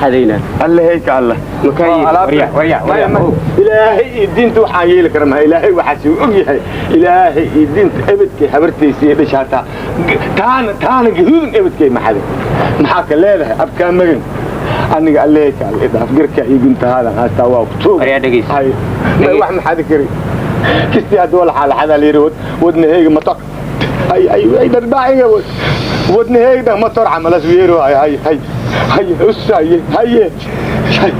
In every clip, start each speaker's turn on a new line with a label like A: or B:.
A: Xadayna.
B: Allahayka Allah. Ilaahay iyo diinta waxaan yeeli kara maha. Ilaahay waxaas uu og yahay. Ilaahay iyo diinta ebedkay habartaysa iyo dhasha hataa taana taana gaduudan ebedkay maxaday. Maxaa ka leedahay abkaa magan aniga? Allahayka Allah, idhaaf garkaa iyo guntahaadan haastaa waa ku tuug.
A: Waryaa, dhegeyso.
B: Hay wax maxaadi kari kistii hadda wala xaalaxadaa la yidhi wadnaheyga mator ay ay ay dharbaaciga wadnaheyga dhan mator camalas weero. Hay hay hay hay us hay hay hay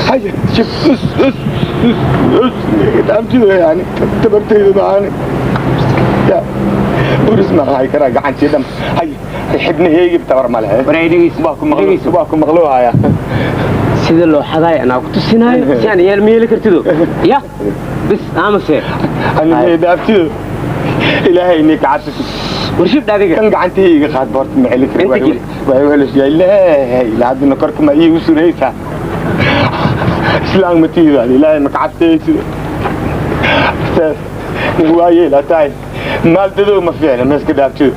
B: hay shif us us us us dhaaftido yani tabartayda maani ya buris ma hay karaa gacantii dhan hay xibnaheygi tabar ma lehe.
A: Waryaa, dhegeyso.
B: Waa ku maqlo.
A: Dhegeyso.
B: Waa ku maqloohaya.
A: Sida loo xadaay anaa ku tusinaayo si aan yeel ma yeeli kartido ya bis aamase.
B: Aniga dhaaftido ilaahay ni kacabsi.
A: Warshib adiga.
B: Kan gacantahayga qaad boorta ma celi
A: Inta geli.
B: Kari ilaahay ilaa haddana korka ma iigu suraysaa? Islaam ma tiidaad? Ilaahay ma kacabsaysid? Waa yeelaa tahay maal dadow ma fiicna ma iska dhaaftido.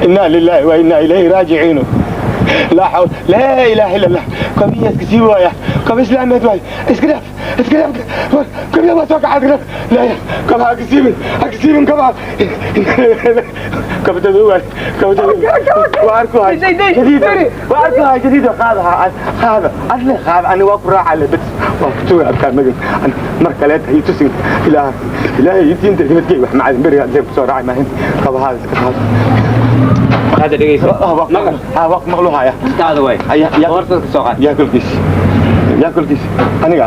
B: Innaa lilaahi wa innaa ilayhi raajiciinu. Laa xawl laa ilaaha illa allah. Kabiya iska sii waaya, kaba islaameed waay. Iska dhaaf, iska dhaaf kabiya, waa soo kaca. Iska dhaaf laa kaba ha ka siibin, ha ka siibin kaba. Kaba dadow waay, kaba dadow waa arku hay jadiid, waa arku hay jadiid. Qaada ha qaada adle qaada ani waa ku raaca le bas waa ku tuga abkaa magan mar kaleeta hay tusin. Ilaah ilaahay intiinta nabadgey wax macadin beriga adlee ku soo raacay maahin. Kabahaada iska qaada.
A: Hadda dhegeyso.
B: Maqal ha waa ku maqluhaya.
A: Taada waay. Boortada ka soo qaad.
B: Yaa kolkiis, yaa kolkiis aniga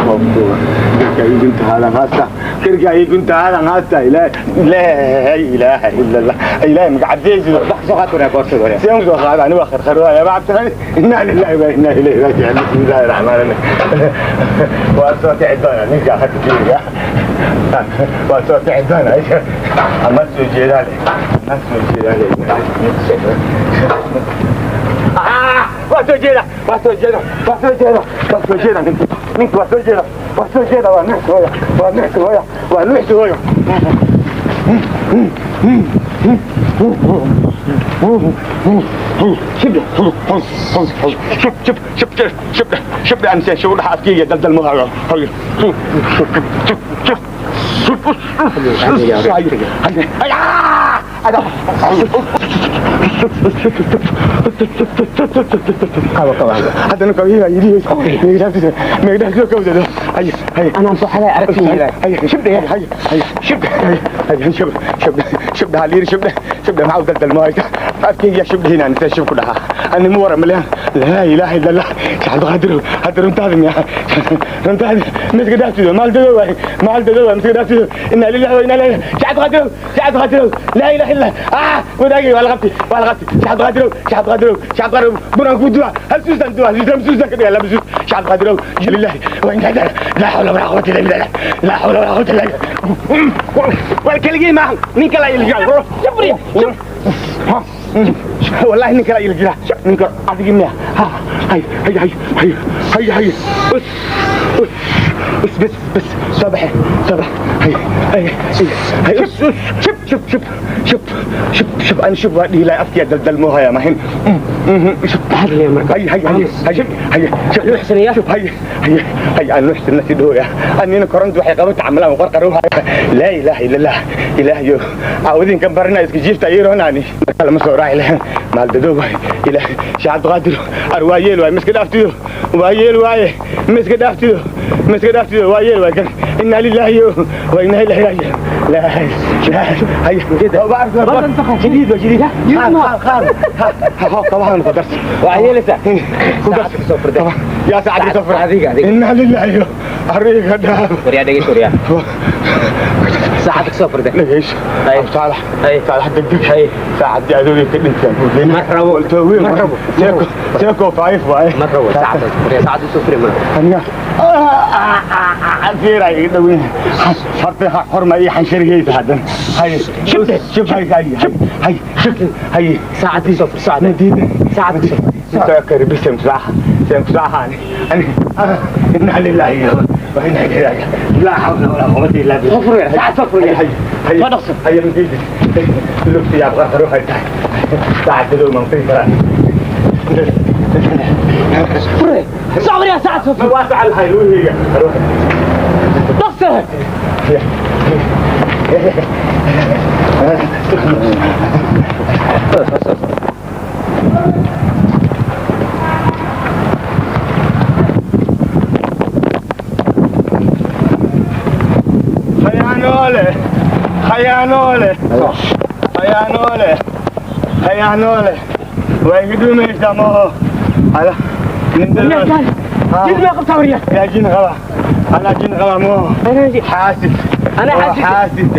B: waa ku tuga garka iyo guntahaadan haasta, garka iyo guntahaadan haasta. Ilaahay laa ilaaha illa allah. Ilaahay magacabsiyaysido.
A: Bax soo qaad waryaa, boortada waryaa.
B: Seen soo qaada? Ani waa kharkharwaaya bacabtay. Innaa lilaahi wa innaa ilayhi raajicuun. Bismillaahi raxmaani raxiim. Waa soo kici doonaa ninka hadda fiiriga, waa soo kici doonaa ama soo jeedaa leh ama soo jeedaa leh. Waa soo jeeda, waa soo jeeda, waa soo jeeda, waa soo jeeda ninka, ninka waa soo jeeda, waa soo jeeda. Waa nuuxsi hooya, waa nuuxsi hooya, waa nuuxsi hooya. Shibda shib shib shib shibda shibda anse shib dhax afkeyga daldal ma hayo. Shib shib shib shib. Haddana kabihiga yidhi meegdhaafsido kawdado. Hay hay.
A: Anaan soo xaday aragti.
B: Shibdha hay hay shibdha hay shib shibdha shibdha haliir shibdha shibdha maxaa u daldalmo hayta afkeyga shibdhihiin aan intee shib ku dhahaa ani ma wara malehan. Laa ilaaha illa allah. Cabdiqaadir hadda runtaadi miya? Runtaadi miska dhaaftido maal dado waay, maal dado waay miska dhaaftido. Innaa lillahi wa innaa ilaihi. Cabdiqaadir, Cabdiqaadir, laa ilaaha illa ah wadaagay waa la qabtay, waa la qabtay. Cabdiqaadir, Cabdiqaadir, Cabdiqaadir, buraan ku duwa hal suusan duwa hal suusan ka dhiga laba suus. Cabdiqaadir, lillahi wa innaa ilaihi. Laa xawla walaa quwwata illa billah, laa xawla walaa quwwata illa billah. Waa keligii maahan, nin kale ayuu jira.
A: Jabri.
B: والله ninka la jira, ninka adigi miya? Hay hay hay hay hay hay us us us bas bas soo baxe, soo bax. Hay hay hay us us shib shib shib shib shib shib ani shib waa dhihi lahay afkiya daldalmo haya mahin. Shib.
A: Hadlaya marka.
B: Hay hay hay hay hay shib.
A: Nuuxsanaya.
B: Shib hay hay hay aan nuuxsan si dhooya anina korontu waxay qabato camalaan qarqaruhaya. Laa ilaaha illa allah. Ilaahayo caawidinkan barina iska jiifta iironaani marka lama soo raaci lahayn maaldadoo waay. Ilaah sheekh Cabdiqaadir ar waa yeel waay miska dhaaftido, waa yeel waaye miska dhaaftido, miska dhaaftido waa yeel waay kan. Innaa lilaahi wa innaa ilaihi raajicuun. Laa laa hay jadiid waa jadiid. Qaad qaad qaad kabahan ku darsi.
A: Waa yeelaysaa.
B: Ku darsi.
A: Soo furday.
B: Yaa saacadii soo furday?
A: Adiga, adiga.
B: Innaa lilaahi arriga dhaaf.
A: Waryaa, dhegeyso waryaa, saacadda ka soo furday.
B: Dhegeyso.
A: Hay.
B: Saalax.
A: Hay.
B: Saalax degdeg.
A: Hay.
B: Saacaddii adoogay ka dhintaan.
A: Ma rabo.
B: Waltooweyn.
A: Ma rabo.
B: Seeko seeko faayif waaye.
A: Ma rabo saacadda waryaa, saacadda soo furay ma rabo.
B: Aniga fiira iga dhaweyn horta xorma iyo xanshirigeysa haddana. Hay shib shib hay hay hay shib hay.
A: Saacadda soo fur, saacadda.
B: Nadiida.
A: Saacadda soo fur.
B: Soo bisem saaxa sem saaxaani ani. Inna lillahi wa inna ilayhi raaji'uun. Laa xawla walaa quwwata illa billah.
A: Soo fur waryaa, saacad soo fur waryaa.
B: Hay hay.
A: Soo dhaqso.
B: Hay nadiida lugti yaa qarqaro hay tahay saacadadu man firi karaa.
A: Fure socbriya sacad soo fur.
B: Waa sacal hay luuhiga.
A: Dhaqso.
B: Khayaanoole, khayaanoole, khayaanoole, khayaanoole, waa iga dhuumaysaa mooho ala nin.
A: Jid ma qabtaa warya?
B: Yaa jin qaba? Anaa jin qaba mooho. Xaasid.
A: Anaa xaasid.
B: Xaasid,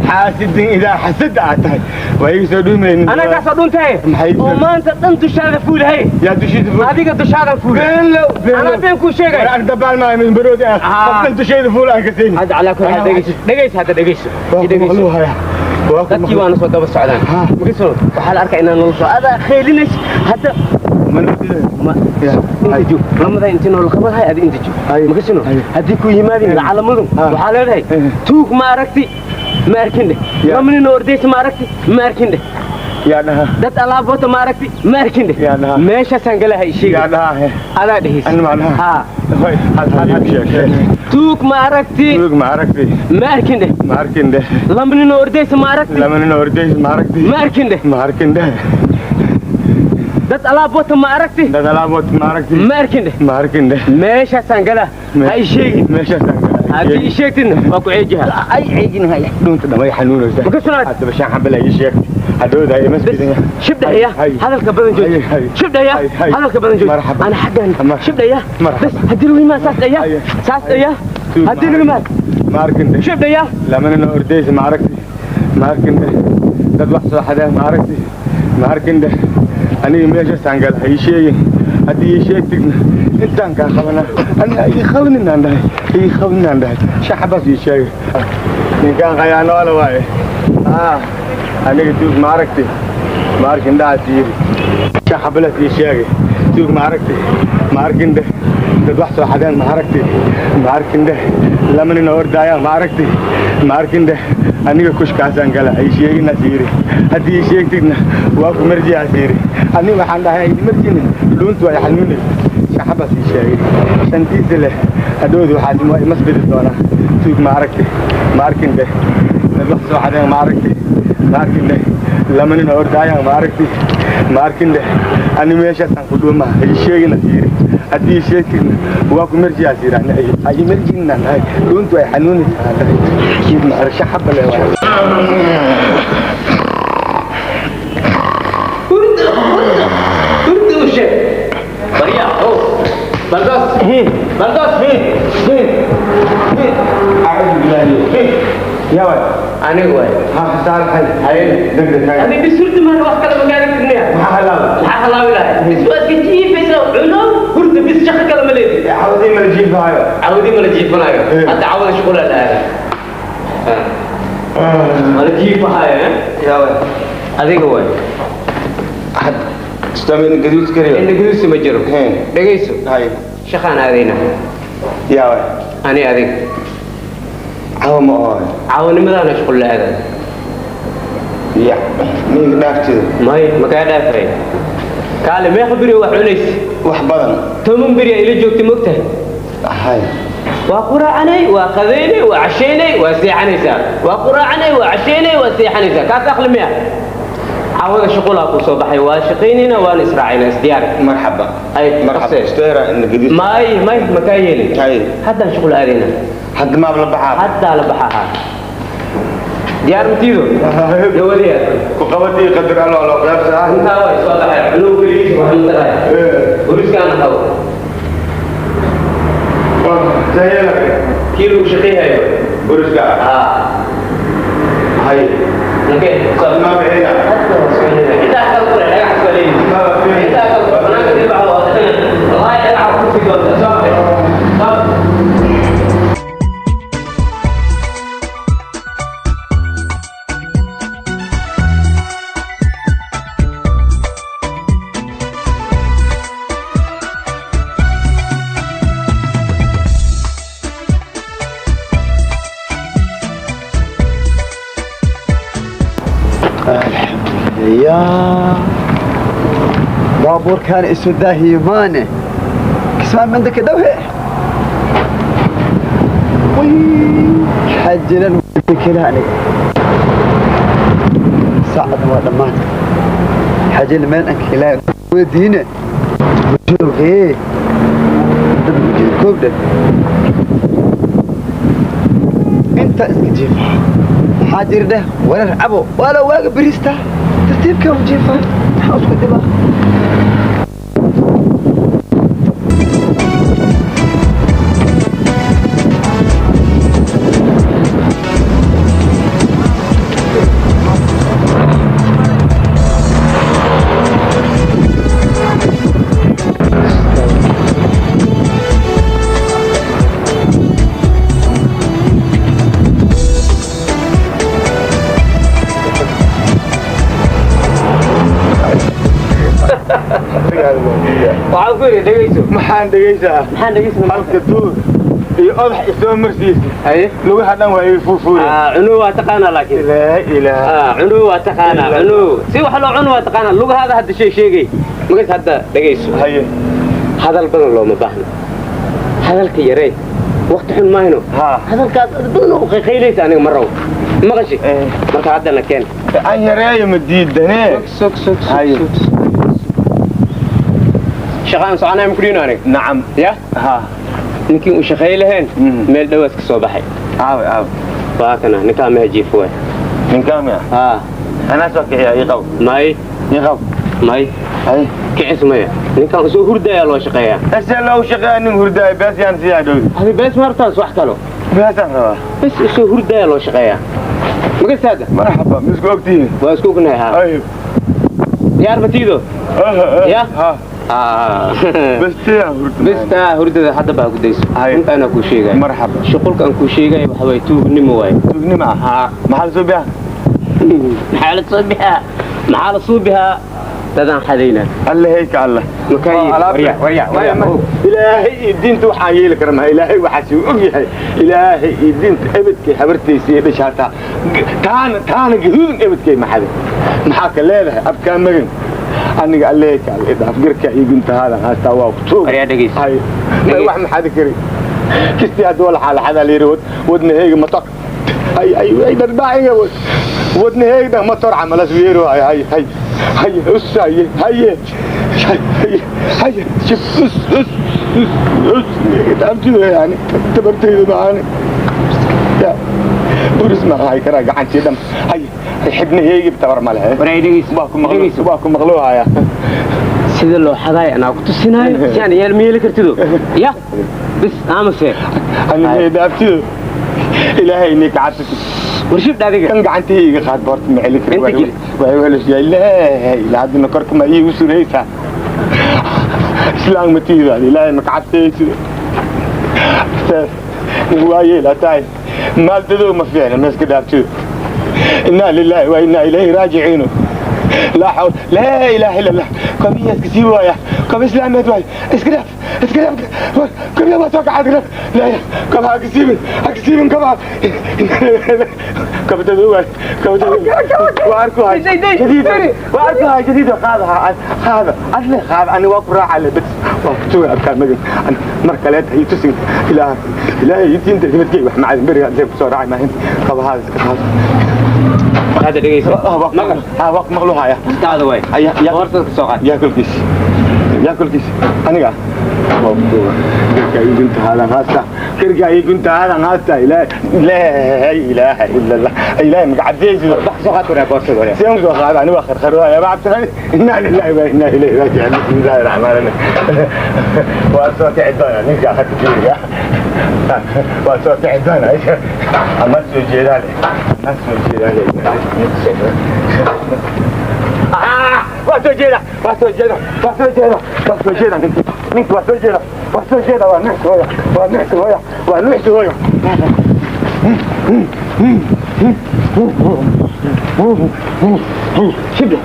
B: xaasidin idaa xasad aad tahay waa iga soo dhuumaynin.
A: Anaa kaasoo dhuntahay.
B: Maxay?
A: Oo maanta dhan dushaada fuulahay.
B: Yaa dushiisa fuul?
A: Adiga dushaadan fuulay.
B: Beenlow, beenlow.
A: Anaa been kuu sheegay.
B: War aan dabaal maayo min baroodi ah. Qofkan dusheeda fuul aan ka siin.
A: Hadda calaa kulli xaal dhegeyso, dhegeyso, hadda dhegeyso.
B: Waa ku
A: dhegeyso.
B: Maqluuhaya waa ku.
A: Dadkii waana soo daba socdaan. Makasoo waxaa la arkaa inaan nolol soo adaa khaylinayso hadda.
B: Ma
A: inta joog lamada intii nolol qabadahay adi inta joog.
B: Hay.
A: Makasino.
B: Hay.
A: Haddii ku yimaadin calamadu waxaa leedahay tuug ma aragti, ma arkin dheh.
B: Ya.
A: Lama nin oo ordaysa ma aragti, ma arkin dheh.
B: Yaa dhaha?
A: Dad alaab wata ma aragti, ma arkin dheh.
B: Ya dhaha?
A: Meeshaasaan galahay sheegay.
B: Yaa dhaha?
A: Adaa dhehaysa.
B: Anna ma dhaha?
A: Haa.
B: Hoy, hal hal hal sheeg sheeg.
A: Tuug ma aragti?
B: Tuug ma aragti?
A: Ma arkin dheh.
B: Ma arkin dheh.
A: Lama nin oo ordaysa ma aragti?
B: Lama nin oo ordays ma aragti?
A: Ma arkin dheh.
B: Ma arkin dheh.
A: Dad alaab wata ma aragti?
B: Dad alaab wata ma aragti?
A: Ma arkin dheh.
B: Ma arkin dheh.
A: Meeshaasaan galaa ha i sheegin.
B: Meeshaasaan galaa.
A: Haddii i sheegtidna waa ku ceejiha.
B: Ay ceejin haya, dhuunta dhamay xanuunaysa.
A: Ma ka sunaad?
B: Haddaba shan xambal ay ii sheegtay hadhowda ima
A: bes shibdhaya.
B: Hay.
A: Hadalka badan
B: Hay,
A: jooji.
B: hay.
A: Shibdhaya.
B: Hay, hay.
A: Hadalka badan jooji.
B: Marxaba.
A: Ana xaggan.
B: Marxaba.
A: Shibdhaya.
B: Marxaba.
A: Bes haddii lagu yimaad saas dhaya.
B: Hay.
A: Saas dhaya.
B: Tuug ma
A: haddii lagu yimaad.
B: Ma arkin dheh.
A: Shibdhaya.
B: Lama nin oo ordaysa ma aragti? Ma arkin dheh. Dad wax soo xadeen ma aragti? Ma arkin dheh. Aniga meeshaasaan gala ha ii sheegin, haddii ii sheegtidna intaan kaa qabana. Aniga ii qabanin aan dhahay, ii qabanin aan dhahay. Shaxabaas ii sheegay ninkaan khayaanoole waaye. Aniga tuug ma aragti, ma arkin dhahaas yiri, shaxabalas ii sheegay. Tuug ma aragti? Ma arkin dheh. Dad wax soo xadeen ma aragti? Ma arkin dheh. Lama nin oo ordaayaan ma aragti? Ma arkin dheh. Aniga kushkaasaan gala ha ii sheeginaas yiri, haddii ii sheegtidna waa ku marjiyaas yiri. Aniga waxaan dhahay ha ii marjinin, dhuuntu ay xanuunaysa. Shaxabaas ii sheegay shantiisa leh hadhowda waxaas waa imasbidi doonaa. Tuug ma aragti? Ma arkin dheh. Dad wax soo xadeen ma aragti? Ma arkin dheh. Lama nin oo ordaayaan ma aragti? Ma arkin dheh. Ani meeshaasaan ku dhuumaa ha ii sheeginaas yiri, haddii ii sheegtidna waa ku marjiyaas yiri. Ani ha ii marjinin aan dhahay, dhuuntu ay xanuunaysa aan dhahay. Tuug ma arag shaxaba leh waay.
A: Hurda, hurda, hurda u sheeg barya o baldoos, baldoos.
B: أعوذ بالله، يا ولد.
A: Aniga waay.
B: ها صالح، هاي دق دق.
A: Adiga bis hurda maan wax kale ma gaari karnaya.
B: ما هلا.
A: Maxaa halaawi lahay? Bis waa iska jiifaysa, cuno, hurda, bis, shaqo kale ma leedid.
B: عاوزين ما نجيب هاي.
A: Cawdii ma la jiifanayo. Hadda cawda shuqula la aaday ma la jiifahayo eh?
B: يا ولد.
A: Adiga waay.
B: حد استعمل قدوس كريم.
A: Indha guduusi ma jiro. Dhegayso.
B: هاي.
A: Shaqaan aadayna.
B: يا ولد.
A: Ani adiga.
B: عاو ما هو.
A: Caawanimadaana shuqul la aaday.
B: يا مين دافتي؟
A: May makaa dhaafay? Kaale, meeqa beri wax cunaysa?
B: wax badan.
A: 10 beri ay ila joogtay, mogtahay?
B: هاي.
A: Waa quraacanay, waa qadaynay, waa cashaynay, waa seexanaysaa, waa quraacanay, waa cashaynay, waa seexanaysaa. Kaas aqli miya? Caawada shuqulaa kuu soo baxay, waa shaqaynayna, waana israacaynaa, isdiyaar.
B: مرحبا.
A: Ay.
B: مرحبا.
A: Qabsee.
B: اشترى ان قدوس.
A: May, may, makaa yeelin.
B: هاي.
A: Haddaan shuqul aadayna.
B: حد ما بلا بحار.
A: Haddaa la baxahaa, diyaar matiido gawadiya.
B: وقبتي قدر الله لو قيابسها.
A: Intaa way soo baxay cunug keligiis wax mataraya. Boliskaana qabo.
B: سهيلك.
A: Kii lagu shaqayhayo.
B: برشقة.
A: Haa.
B: هاي.
A: Nakee.
B: ما بعينا.
A: Intaa kala kule dhagax soo leeyihin. Intaa kala kule banaanka dib baxo, wallahi dhagaxa ku sii doonta. Soo baxay, soo.
C: يا baabuurkan isu daahiye maane. Kismaa mandaka dhawhe. Waxaa jiran kela aniga. Saacadna waa dhammaan. Xajil meel anka ilaahay weydiine. Joogee. Dad ujeed koobdhan. Inta iska jiifa. Maxaa jira dheh warar cabo waa la waaga beriista tartiibkaa u jiifa maxaa isku dhibaa.
A: Waxaan ku yidhi dhegayso.
B: Maxaan dhegaysaa?
A: Maxaan dhegaysaa?
B: Halka duur iyo odax isoo marsiisa.
A: Haye.
B: Lugaha dhan waa ii fuufuure.
A: Cunuu waa taqaanaa laakiin.
B: Laa ilaaha.
A: Cunuu waa taqaanaa, cunuu si wax loo cuno waa taqaanaa. Lugahaada hadda shay sheegay magas hadda dhegayso.
B: Haye.
A: Hadal badan looma baahno, hadalka yaree, waqti xun maahno. Hadalkaas badan oo qayqaylaysa aniga ma rabo, maqashi? Marka haddana keen.
B: Aan yareeyo ma diidanee.
A: Sog sog.
B: Haye.
A: Sog. Shaqaan soconaya ma kudhiino aniga?
B: Nacam.
A: Ya.
B: Ha.
A: Ninkii uu shaqay lahayn meel dhowaas ka soo baxay.
B: Aawe, aawe?
A: Waa kana, ninkaa meha jiifo waay.
B: Ninkaa miya?
A: Haa.
B: Anaa soo kiciya, ii qabo.
A: May.
B: Ii qabo.
A: May.
B: Haye.
A: Kicis maya, ninkaan usoo hurdayaa loo shaqeeyaa.
B: Ese loo shaqeeyaa nin hurdaaya bees yaan siyaa dhowdi.
A: Adi bees martaas wax kalo.
B: Beesaan rabaa.
A: Bes usoo hurdayaa loo shaqeeyaa magasta hadda.
B: Marxaba, ma isku ogtihiin?
A: Waa isku ognahay, haa.
B: Ayib.
A: Diyaar matiido ya?
B: Ha. Bes tiyaan hurda.
A: Bes taa hurdada hadda baa ku dayso.
B: Haye.
A: Runta anaa kuu sheegaya.
B: Marxaba.
A: Shuqulka aan kuu sheegaya waxa waye tuugnimo waaye.
B: Tuugnimo ah?
A: Haa.
B: Maxaa la soo biyaa?
A: Maxaa la soo bihaa? Maxaa la soo bihaa? Dadaan xadaynaa.
B: Alle hayka alle. Ilaahay iyo diinta waxaan yeeli kara maha. Ilaahay waxaas uu og yahay. Ilaahay iyo diinta ebedkay habartaysa iyo dhasha hataa taana taana gaduudan ebedkay maxade maxaa ka leedahay abkaa magan aniga. Alle hayka alle, dhaaf garka iyo guntahaadan haastaa waa ku tuug.
A: Waryaa dhegeyso.
B: Hay may wax maxadi kari kistii hadda wala xaalaxadaa la yidhi wadnaheyga mator ay ay ay dharbaaciga wadnaheyga dhan mator camalas weero. Hay hay hay hay us haye haye haye haye shif us us us us dhaamtido yani tabartayda macaani ya buris ma hay karaa gacantii dhan hay xibnaheygi tabar ma lehe.
A: Waryaa dhegeyso.
B: Waa ku maqlo.
A: Dhegeyso.
B: Waa ku maqlo haya.
A: Sida loo xadaay anaa ku tusinaayo si aan yeel ma yeeli kartido ya bis aamase.
B: Aniga dhaaftido ilaahay ni ka cabsati.
A: Warshib adiga.
B: Kan gacantayga qaad boorta ma celi kari.
A: Inta geli.
B: Waa welis ya ilaahay ilaa haddana korka ma iigu suraysaa. Islaam ma tiida ilaahay ma ka cabsaysid nin waa yeelaa tahay maaldadoo ma fiicna ma iska dhaaftido. Innaa lilaahi wa innaa ilayhi raajiciin. Laa xawl laa ilaaha illa allah. Kabiya iska sii waaya kaba islaameed waay. Iska dhaaf, iska dhaaf kabiya waa soo kaca. Iska dhaaf laa kaba ha ka siibin, ha ka siibin kaba kabadado waay kabadado waa arku hay jadiid waa arku hay jadiid. Qaada qaada adle qaada ani waa ku raaca le bas waa ku tuga abkaa magan mar kaleet hay tusin. Ilaah ilaahay intiinta hibadkay wax macadin beriga adle ku soo raacay maahin kabahaada iska qaada.
A: Hadda dhegeyso.
B: Maqal waa ku maqlo haya.
A: Taada waay.
B: Aya, ya.
A: Boortada ka soo qaad.
B: Yaa kolkiis, yaa kolkiis aniga waa ku tuga garka ay guntahaadan haasta garka ay guntahaadan haasta. Ilaahay laa ilaaha illa allah ilaahay magacabsaysido.
A: Bax soo qaad waraa boorsada waraa.
B: Seen soo qaada ani waa kharkharwaaya bacabsani. Innaa lilaahi wa innaa ilayhi raajicuun. Bismillaahi raxmaani raxiim. Waa soo kici doonaa ninka hadda fiiriga waa soo kici doonaa ama soo jeedaa leh ama soo jeedaa leh. Waa soo jeeda, waa soo jeeda, waa soo jeeda, waa soo jeeda ninki ninki waa soo jeeda, waa soo jeeda, waa nuxsi hooya, waa nuxsi hooya, waa nuxsi hooya. Shibda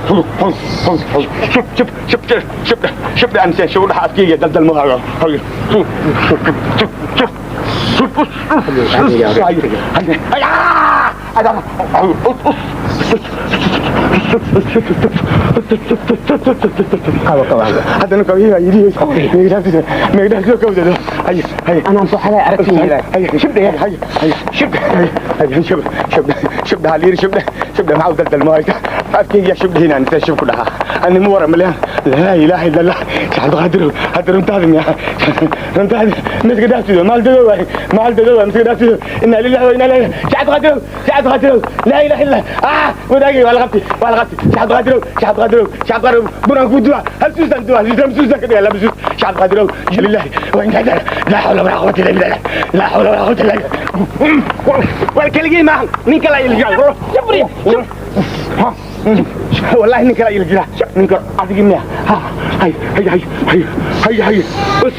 B: shib shib shib shibda shibda anse shibda afkeyga daldal ma hayo. Shib shib shib shib. Haddana kabihii baa yidhi meegdhaaftido kawdado hay hay
A: anaan soo xaday aragti
B: hay shibdhe hay hay shibdhe hay shib shibdhe shibdhe haliir shibdhe shibdhe maxaa u daldalmo hayta afkeyga shibdhehinaan intee shib ku dhahaa ani ma wara malehan laa ilaaha illa allah cabdiqaadir hadda runtaadi miya runtaadi miska dhaaftido maal dado waay maal dado waay miska dhaaftido inaa lillahi wa inaa ilaihi cabdiqaadir cabdiqaadir laa ilaaha illa ah wadaagay waa la qabtay waa la qabtay cabdiqaadir cabdiqaadir cabdiqaadir bunaan ku duwa hal suusan duwa hal suusan ka dhiga laba suus cabdiqaadir lillahi wa inaa ilaihi laa xawla walaa quwwata illa billah laa xawla walaa quwwata illa billah wal keligii maahan ninka la ilgaal
A: jabriya
B: والله انك لا يلجا انك عادي ميا ها هاي هاي هاي هاي هاي هاي بس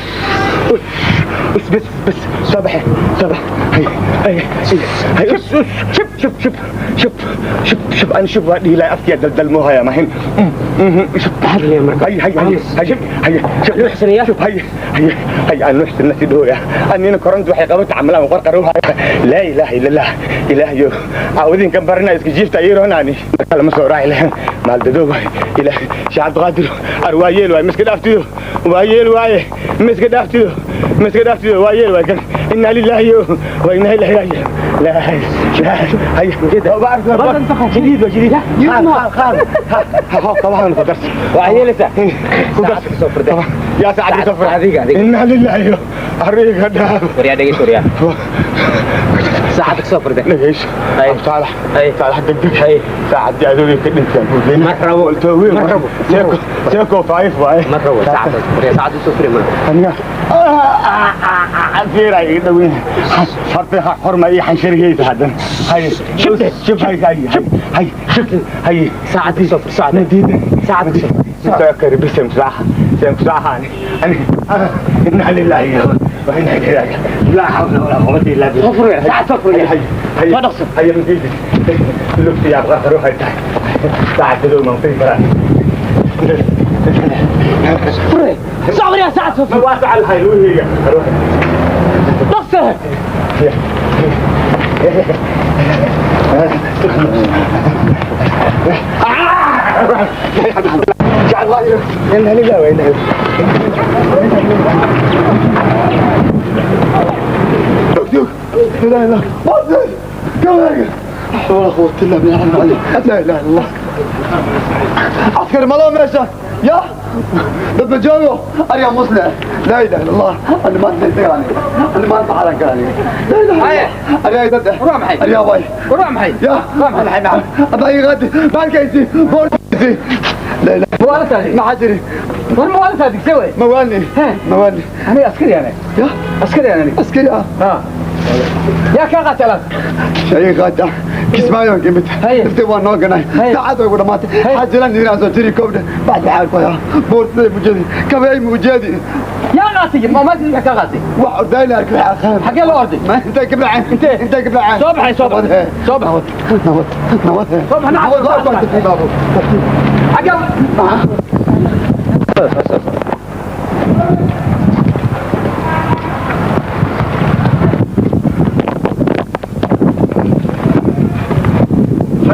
B: بس بس بس صباح صباح هاي هاي هاي شوف شوف شوف شوف شوف شوف انا شوف هذه لا افتي دلدل مو هيا ما هن شوف
A: هذا يا مركب
B: هاي هاي هاي هاي هاي شوف
A: نحسن يا
B: شوف هاي هاي هاي انا نحسن نسي دويا اني كورنت waxay qabat camalan qarqaruha la ilaha illa allah ilaahiyo aawdin kan barna iska jiifta iroonani kala ma soo raaci lahayn maaldado waay ilaah shacab qaadir arwaayeel waay miska dhaaftido waayeel waaye miska dhaaftido miska dhaaftido waayeel waay kan inna lillahi wa inna ilaihi raaji'uun la la hay jadiid waa jadiid qaal qaal qabahan ku darsi
A: waayeelisa
B: ku darsi
A: soo furday
B: yaa saacad soo furday
A: adiga adiga
B: inna lillahi ariga dhaaf
A: waryaa dhegeyso waryaa saacad soo furday
B: dhegeyso saalax saalax degdeg saacadii adoogay ka dhintaan
A: ma rabo ma rabo
B: seeko seeko faayif waaye
A: ma rabo saacad waryaa saacad soo furay ma
B: aniga fiiray iga dhaweyn horta xorma iyo xanshirigeysa haddan hay shib shib hay hay hay shib hay
A: saacad soo fur saacad
B: madiida
A: saacad soo
B: سكر بسم صح سم صح أنا إنا لله وإنا إليه راجعون لا حول ولا قوة إلا بالله
A: صفر يا ساعة صفر يا
B: هي هي مديد لبسي يا أبغى أروح ساعة دو منطقة برا
A: صفر صبر يا ساعة صفر
B: واسع الهيلوية روح
A: نص
B: إنا لله وإنا إليه
C: لا لا لا ولا قوة إلا بالله لا إله إلا الله عسكري ما ماشى يا ببجاوه أريا مسلم لا إله إلا الله أنا ما أنت يعني أنا ما أنت حالك يعني لا إله إلا الله أريا يدد
A: روح محي
C: أريا باي
A: روح محي
C: يا
A: روح محي معه
C: أبا غادي بالكيسي بورسي لا لا
A: موالتها
C: ما حجري
A: موالتها ديك سوي
C: موالني موالني
A: أنا عسكري أنا
C: يا
A: عسكري أنا
C: عسكري
A: ها يا كاغا
C: شيء غدا كسمايو قيمت افتي وان نوغنا ساعد ولا ما حجران نيران سو جري كوبد بعد حال كويا بورت مجدي كباي مجدي
A: يا غاتي ما ما تدري كاغاتي
C: وعرداي لك
A: حق يلا اردي
C: ما انت قبل عين انت انت قبل عين
A: صبحي صبح صبح
C: نوت نوت نوت
A: صبح نعم حق يلا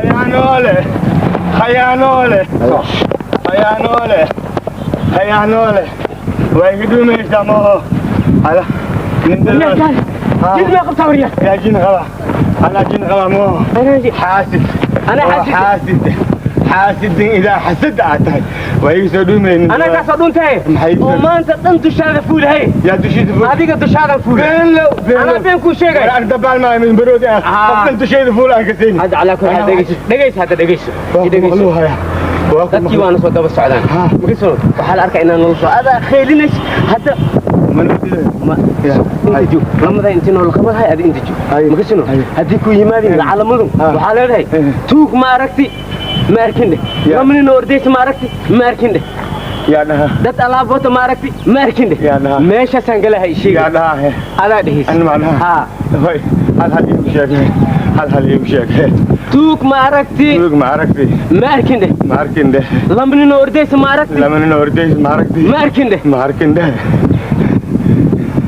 B: خيانولي خيانولي خيانولي خيانولي ويقدمي سموه على
A: جد ما قبطة وريا
B: يا جن غلا أنا جن غلا مو حاسد
A: أنا حاسد
B: حاسد حاسد إذا حسد أعطي ويسدون
A: أنا كاسدون تاي وما أنت أنت شاغل فول هاي
B: يا دشيت فول
A: هذيك دشاغل فول
B: بين لو
A: أنا بين كل شيء
B: أنا دبال ما من برود أنا أنت شيء فول أنا كسين
A: هذا على كل حال دقيس دقيس هذا دقيس دقيس dadkii waana soo daba socdaan makasoo waxaa la arkaa inaan nolol soo adaa khaylinaysa hadda inta joog lamada intii nool qabadahay adi inta joog makasino haddii ku yimaadin calamadu waxaa leedahay tuug ma aragti ma arkin dheh lama nin ordaysa ma aragti ma arkin dheh dad alaab wata ma aragti ma arkin dheh meeshaasaan galahay sheega adaa dhehaysa
B: hal hal iigu sheeg hal hal iigu sheeg
A: tuug ma aragti
B: tuug ma aragti
A: ma arkin dheh
B: ma arkin dheh
A: lama nin ordaysa ma aragti
B: lama nin ordaysa ma aragti
A: ma arkin dheh
B: ma arkin dheh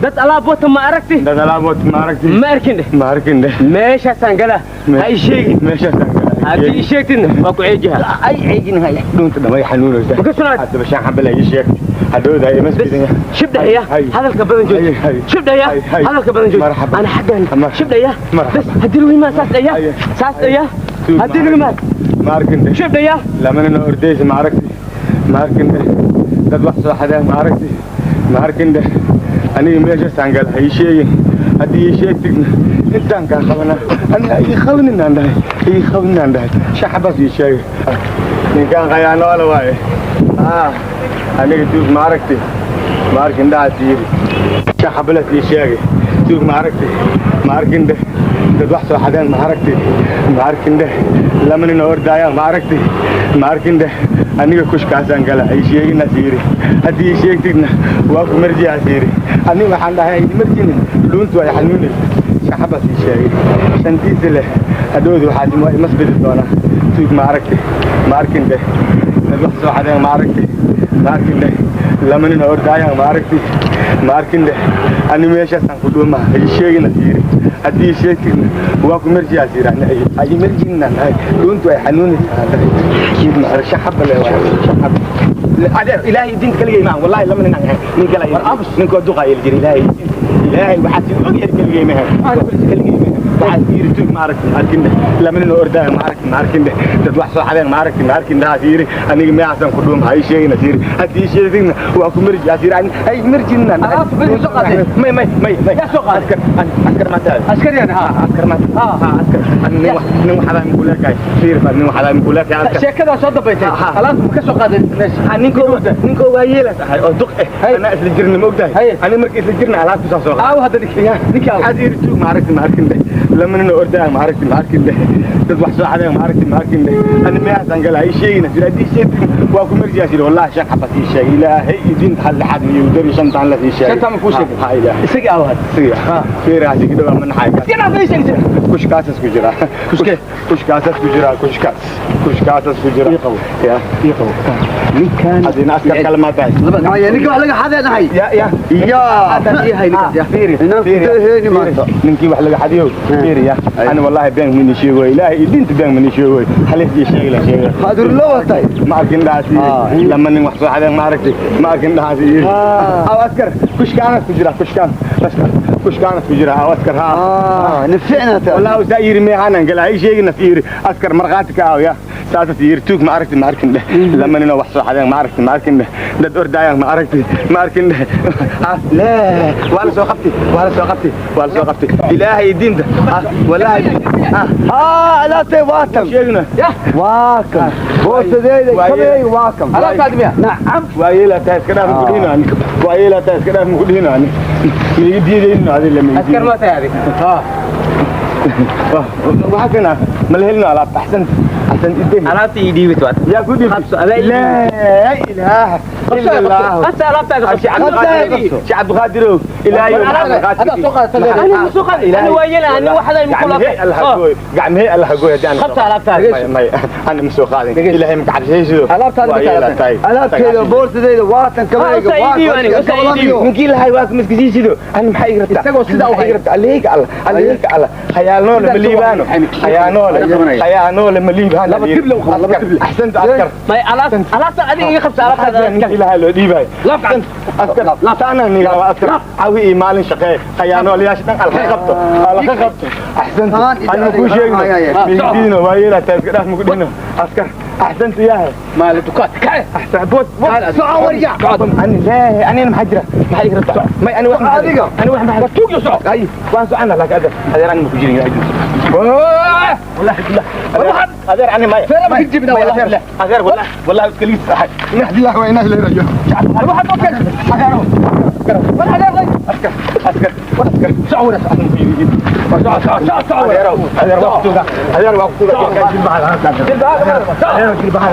A: dad alaab wata ma aragti
B: dad alaab wata ma aragti
A: ma arkin dheh
B: ma arkin dheh
A: meeshaasaan galaa ha ii sheegin
B: meeshaasaan galaa
A: Haddii sheegtidna waa ku ceejiha.
B: Ay ceejinahay dhuunta dhamay xanuunaysa.
A: Ma ka sunaad?
B: Haddaba shan xabal ay sheegtay hadhowda ay masjidin.
A: Shibdhaya hadalka badan jooji. Shibdhaya hadalka badan jooji. Ana xaggan shibdhaya. Bas haddii lagu yimaad saas dhaya. Saas dhaya. Haddii lagu yimaad.
B: Ma arkin.
A: Shibdhaya.
B: Lamana ordaysa ma aragti. Ma arkin. Dad wax soo xadeen ma aragti. Ma arkin. Aniga meesha sangal hay sheegin. Haddii sheegtidna intaan kaa qabana aniga ii qabanin aan dhahay ii qabanin aan dhahay shaxabas ii sheegay ninkaan khayaanoola waaye aniga tuug ma aragti ma arkin dhacaas yiri shaxabalas ii sheegay tuug ma aragti ma arkin dheh dad wax soo xadeen ma aragti ma arkin dheh lama nin ordaayaan ma aragti ma arkin dheh aniga kushkaasaan gala ay sheeginaas yiri haddii ii sheegtidna waa ku marjiyaas yiri aniga waxaan dhahay ay marjinin dhuuntu ay xanuunaysa shaxabas ii sheegay shantiisa leh hadhowdu waxaas waa imasbidi doonaa tuug ma aragti ma arkin dheh dad wax soo xadeen ma aragti ma arkin dheh lama nin ordaayaan ma aragti ma arkin dheh ani meeshaasaan ku dhuumaa ay sheeginaas yiri haddii ii sheegtidna waa ku marjiyaas yiri ay marjinin aan dhahay dhuuntu ay xanuunaysa aan dhahay tuug ma arag shaxaba leh waa shaxab ilaahay diinta kaligay maahan wallahi lama nin aan ahayn nin kale ninkoo duqaa yeli jiray ilaahay ilaahay waxaad si og yahay kaligay maahan kaligay maahan waxaad yiri tuug ma aragti ma arkin dheh lama nin ordaayo ma aragti ma arkin dheh dad wax soo xadeen ma aragti ma arkin dhahaas yiri aniga meecaasaan ku dhuuma ha ii sheeginaas yiri haddii ii sheegtidna waa ku marjiyaas yiri ay marjinin aan may may may may askar askar ma tahay
C: askar yani
B: ha askar ma ha askar nin wax nin waxadaa muku leekahay fiir baa nin waxadaa muku leekahay askar
C: sheekadaa soo dambaysay alaabta ma ka soo qaaday meesha
B: ninkoo waa yeelas ahay oo duq eh anaa isla jirna ma ogtahay ani marka isla jirna alaabtu saa soo
C: qaaday hadda ninkii
B: aad yiri tuug ma aragti ma arkin dheh lama nin ordaayo ma aragti ma arkin dheh dad wax soo xadeen ma aragti ma arkin dheh ani meecaasaan gala ii sheegina sida haddii sheegtin waa ku marjiyaa sida wallahi shan xabas ii sheegay ilaahay idinta hal lixaad iyo dari shantaan la ii sheegay
C: shantaan kuu sheegay
B: ha ilaah
C: isagii aaw had
B: isagii ha fiiraasi ku dhawaa ma naxay
C: iska dhaaf ii sheegtay
B: kushkaasas ku jira
C: kushke
B: kushkaasas ku jira kushkaas kushkaasas ku jira
C: ii qabo
B: ya
C: ii qabo ninkan
B: adina askar kale ma tahay
C: ninka wax laga xadeenahay
B: ya ya
C: ya
B: ninkii wax laga xadiyo fiiri ya ana wallahi been mani sheego ilaahay idinta been mani sheego halis ii sheegay la sheegay
C: hadur loo watay
B: ma arkin dhaasi lama nin wax soo xadeen ma aragtay ma arkin dhaasi aw askar kushkaana ku jira kushkaan kushkaana ku jira aw askar ha
C: nafcina ta
B: wallahi saayir meehanan gala ay sheegina fiiri askar marqaati ka aaw ya saasas yiri tuug ma aragtay ma arkin dheh lama nin wax soo xadeen ma aragtay ma arkin dheh dad ordaayaan ma aragtay ma arkin dheh laa waa la soo qabtay waa la soo qabtay waa la soo qabtay ilaahay diinta wallahi
C: ha alaabtay waatan
B: sheegna
C: waakan boosadeeda kabey waakan alaabtaadi miya nacam
B: waa yeelaa tahay iska dhaaf muku dhihinaan waa yeelaa tahay iska dhaaf muku dhihinaan miiga diidayno adiga lama
A: askar ma tahay adiga
B: ha waxaa kana ma la helino alaabta axsanta axsanta idin
A: alaabta ii dhiibit waata
B: yaa ku dhiibit laa ilaaha illa allah
A: qabsa alaabtaada qabsa
B: sheekh cabdiqaadirow ilaahay
A: أنا سوق أنا ويلا أنا واحد
B: المقول gacmahey alla gooy hadii aan
A: qabta alaabtaada
B: may ana ma soo qaadin ilaahay ma kacabsaysido
C: alaabtaada alaabteeda boorsadeyda waatan kabayga
B: ninkii lahay waa miskisiisido ani maxaa iga rabtaa
C: isagoo sidaa u
B: iga rabtaa alleeyga alla alleeyga alla khayaanoole ma liibaano khayaanoole khayaanoole ma liibaano
C: laba tible u qaba laba tible
B: axsanta askar
A: may alaabta adiga iga qabta alaabtaada
B: ninkii lahay loo dhiibayo askar taana niga askar cawi iyo maalin shaqee khayaanoolayaasha dhan alka qabto alka qabto axsanta ana ku sheegno midiino waa yeelaa taa iska dhaaf muku dhino askar axsanta yahay
A: maal dukaat kace
B: axsan bood
C: soco warjac
B: ani laa anina maxaa jira maxaa iga rabtaa may ani wax
C: adiga
B: ani wax maxaa
A: tuug iyo soco
B: ay waan socona laakiin adeer adeer ani ma ku jirin ilaahay wallahi billah adeer ani may
C: feera ma jibna wallahi
B: adeer wallahi wallahi iska liis ahay
C: inna lillahi wa inna ilayhi raaji'uun
A: waxa ka
B: adeer askar askar askar
A: soco soco soco soco
B: adeer adeer waqtiga adeer waqtiga jilbaha adeer jilbaha